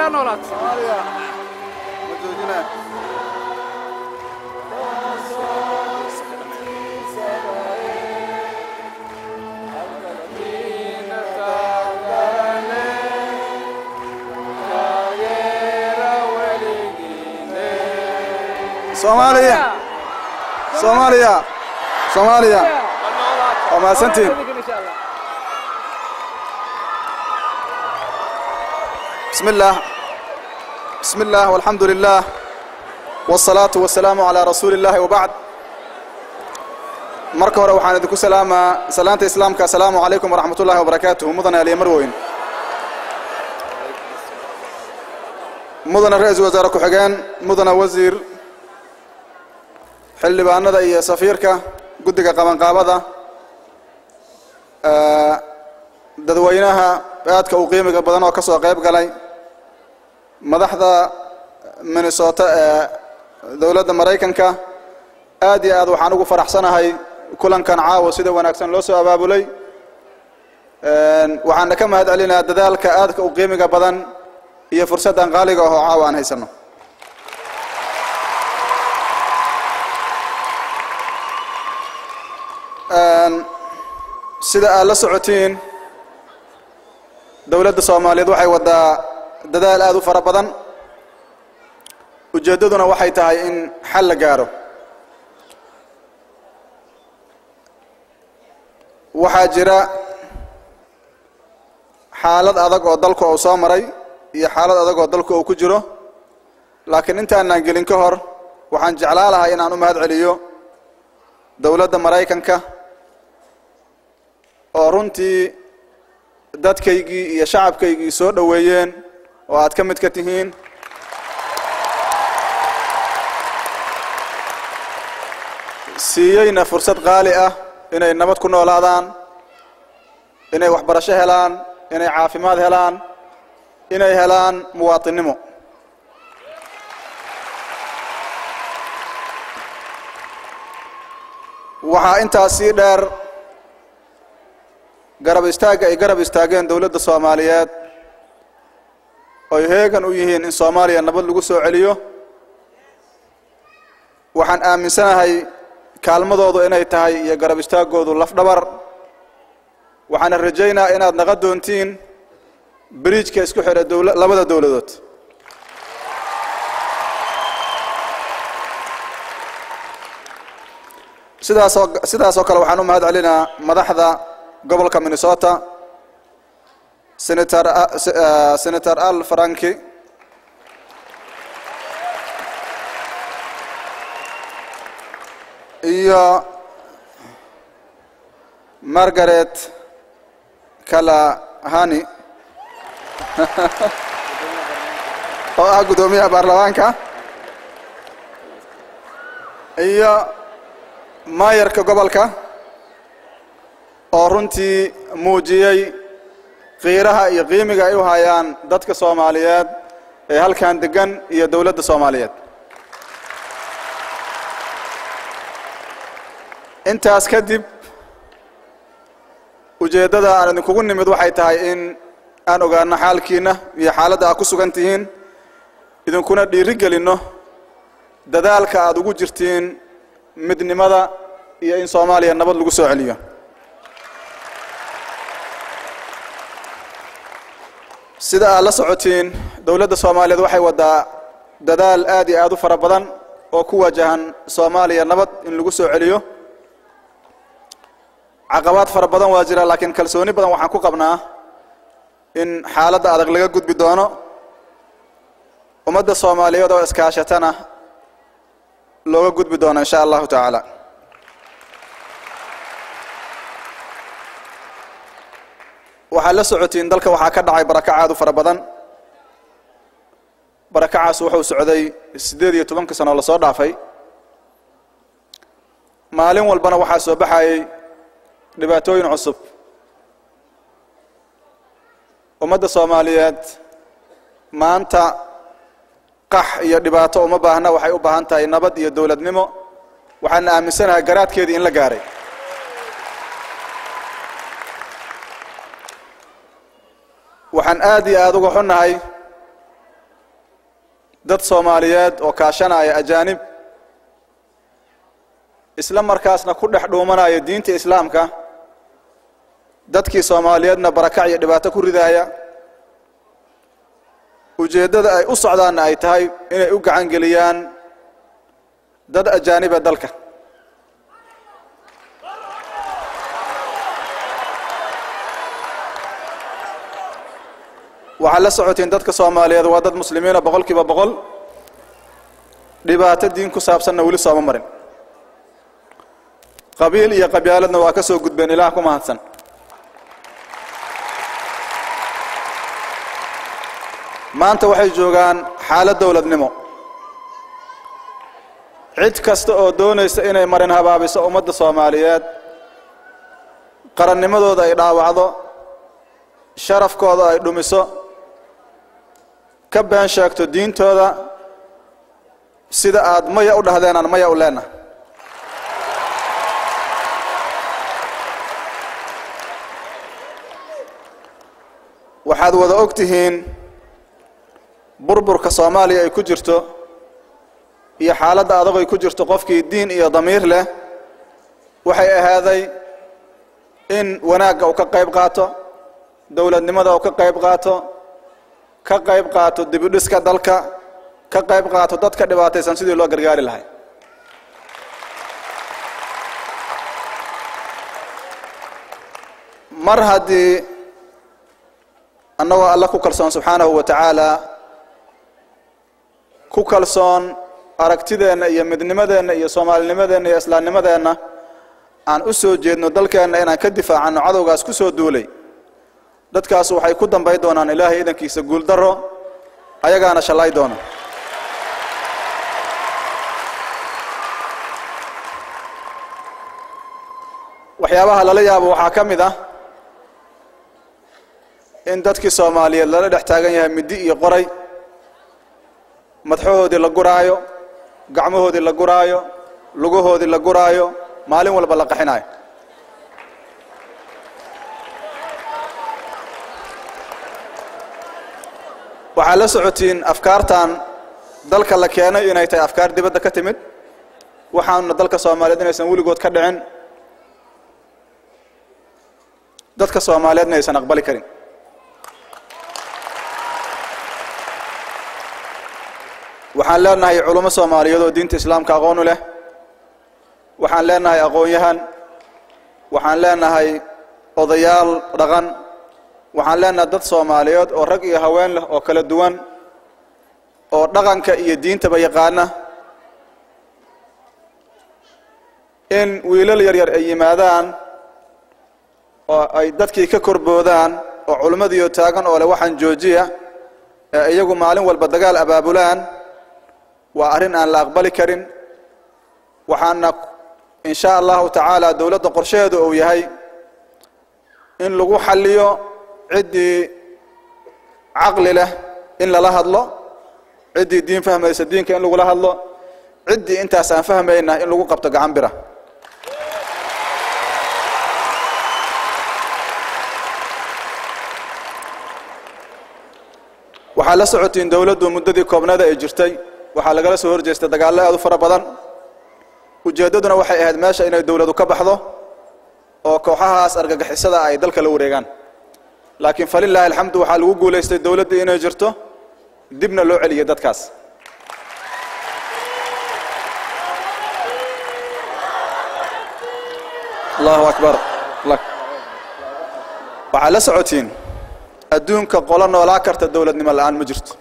Soomaaliya noolaato. Soomaaliya ma joojinaa. Soomaaliya, Soomaaliya, Soomaaliya, waa mahadsantihiin. بسم الله، بسم الله، والحمد لله، والصلاة والسلام على رسول الله، وبعد. Marka hore waxaan idinku salaamaa salaanta Islaamka: asalaamu calaykum waraxmat ullahi wabarakaatuhu. Mudane aliya marweyn, mudane ra-iisul wasaare ku-xigeen, mudane wasiir, xildhibaanada iyo safiirka, guddiga qabanqaabada, dadweynaha aadka u qiimiga badan oo ka soo qayb galay, madaxda Minnesota ee dowladda Maraykanka, aad iyo aad waxaan ugu faraxsanahay kulankan caawa sida wanaagsan loo soo abaabulay. Waxaana ka mahad celinaa dadaalka aadka u qiimiga badan iyo fursaddan qaaliga ah oo caawa aan haysano. Sida aad la socotiin, dowladda Soomaaliyeed waxay waddaa dadaal aad u fara badan, ujeeddaduna waxay tahay in xal la gaaro. Waxaa jira xaalad adag oo dalku uu soo maray iyo xaalad adag oo dalku uu ku jiro, laakiin intaanaan gelin ka hor waxaan jeclaa lahay inaan u mahad celiyo dowladda Maraykanka oo runtii dadkaygii iyo shacabkaygii soo dhoweeyeen oo aad ka mid ka tihiin, siiyeyna fursad qaali ah inay nabad ku noolaadaan, inay waxbarasho helaan, inay caafimaad helaan, inay helaan muwaatinnimo. Waxaa intaas sii dheer garab istaagga ay garab istaageen dowladda Soomaaliyeed oy heegan u yihiin in Soomaaliya nabad lagu soo celiyo. Waxaan aaminsanahay kaalmadoodu inay tahay iyo garab istaaggoodu lafdhabar, waxaana rajaynaa inaad naqa doontiin bridge-ka isku xidha labada dowladood. Sidaasoo kale waxaan u mahad celinaa madaxda gobolka Minnesota, Senator Al Franki iyo Margaret Kalahani oo ah guddoomiyaha baarlamaanka, iyo maayarka gobolka oo runtii muujiyey qiiraha iyo qiimiga ay u hayaan dadka Soomaaliyeed ee halkan degan iyo dowladda Soomaaliyeed. Intaas kadib, ujeeddada aan idinkugu nimid waxay tahay in aan ogaano xaalkiina iyo xaaladda aad ku sugan tihiin, idinkuna dhiiri gelinno dadaalka aad ugu jirtiin midnimada iyo in Soomaaliya nabad lagu soo celiyo. Sida aad la socotiin, dowladda Soomaaliyeed waxay waddaa dadaal aad iyo aad u fara badan oo ku wajahan Soomaaliya nabad in lagu soo celiyo. Caqabaad fara badan waa jira, laakiin kalsooni badan waxaan ku qabnaa in xaaladda adag laga gudbi doono, ummadda Soomaaliyeed oo iskaashatana looga gudbi doono, in sha Allahu tacaala. Waxaad la socotiin dalka waxaa ka dhacay barakac aad u fara badan. Barakacaas wuxuu socday 18-ka sano lasoo dhaafay. Maalin walbana waxaa soo baxayay dhibaatooyin cusub. Ummadda Soomaaliyeed maanta qax iyo dhibaato uma baahna, waxay u baahan tahay nabad iyo dowladnimo. Waxaana aaminsanahay garaadkeedii in la gaaray. Waxaan aad iyo aada uga xunnahay Dad Soomaaliyeed oo kaashanaya ajaanib, isla markaasna ku dhex dhuumanaya diinta Islaamka, dadkii Soomaaliyeedna barakac iyo dhibaato ku ridaaya, ujeeddada ay u socdaanna ay tahay inay u gacan geliyaan dad ajaaniba dalka. Waxaad la socotiin dadka Soomaaliyeed waa dad muslimiina 100%, dhibaato diin ku saabsanna weli sooma marin, qabiil iyo qabyaaladna waa ka soo gudbeen, Ilaah ku mahadsan. Maanta waxay joogaan xaalad dowladnimo. Cid kasta oo doonaysa inay marin habaabiso ummadda Soomaaliyeed, qarannimadooda ay dhaawacdo, sharafkooda ay dhumiso, ka been sheegto diintooda, sida aad maya u dhahdeen aan maya u leenahay. Waxaad wada og tihiin burburka Soomaaliya ay ku jirto iyo xaaladda adag ay ku jirto. Qofkii diin iyo damiir leh waxay ahaaday in wanaagga uu ka qayb qaato, dowladnimada uu ka qayb qaato, ka qayb qaato dib u dhiska dalka, ka qayb qaato dadka dhibaataysan sidii loo gargaari lahay. Mar haddii annagoo Alla ku kalsoon subxaanahu wa tacaala, ku kalsoon aragtideenna iyo midnimadeenna iyo soomaalinimadeenna iyo islaamnimadeenna, aan u soo jeedno dalkeenna inaan ka difaacano cadowgaas ku soo duulay, dadkaas waxay ku dambay doonaan Ilaahay idankiisa guuldaro, ayagaana shalay doona. Waxyaabaha lala yaabo waxaa ka mid ah in dadkii Soomaaliyeed lala dhex taagan yahay midi iyo qoray, madaxahoodii la guraayo, gacmahoodii la guraayo, lugahoodii la guraayo, maalin walba la qaxinayo. Waxaa la socotiin afkaartan dalka la keenay inay tahay afkaar dibadda ka timid, waxaanuna dalka Soomaaliyeed inaysan weligood ka dhicin, dadka Soomaaliyeedna aysan aqbali karin. Waxaan leenahay culummo Soomaaliyeed oo diinta Islaamka aqoon u leh, waxaan leenahay aqoon-yahan, waxaan leenahay odayaal dhaqan, waxaan leenahay dad Soomaaliyeed oo rag iyo haween leh oo kala duwan oo dhaqanka iyo diintaba yaqaana. In wiilal yaryar ay yimaadaan oo ay dadkii ka korboodaan oo culimmadiioo taagan oo leh waxaan joojiya, ee iyagu maalin walba dagaal abaabulaan, waa arrin aan la aqbali karin. Waxaana in sha Allahu tacaala dowladda qorshaheedu uu yahay in lagu xalliyo ciddii caqli leh in lala hadlo, ciddii diin fahmaysa diinka in lagula hadlo, ciddii intaas aan fahmayna in lagu qabto gacan bira. Waxaa la socotiin dowladdu muddadii koobnada ay jirtay waxaa lagala soo horjeestay dagaallo aad u fara badan. Ujeeddaduna waxay ahayd meesha inay dowladu ka baxdo oo kooxahaas argagixisada ay dalka la wareegaan, laakiin falilaahi alxamdu waxaa lagu guulaystay dowladda inay jirto, dibna loo celiyey dadkaas. Allahu akbar. Waxaa la socotiin adduunka qolo noolaa karta dowladnimo la'aan ma jirto.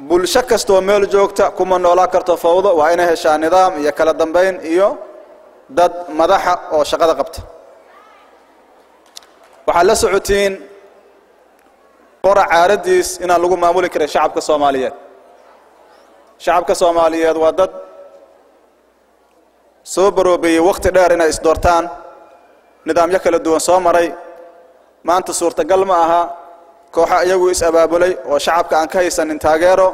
Bulsho kastoo meel joogta kuma noolaa karto fawdo, waa inay heshaa nidaam iyo kala dambayn iyo dad madaxa oo shaqada qabta. Waxaad la socotiin qora caaradiis inaan lagu maamuli karin shacabka Soomaaliyeed. Shacabka Soomaaliyeed waa dad soo baroobeeyey wakhti dheer inay isdoortaan, nidaamyo kala duwan soo maray. Maanta suurtagal ma aha kooxa iyagu is-abaabulay oo shacabka aan ka haysanin taageero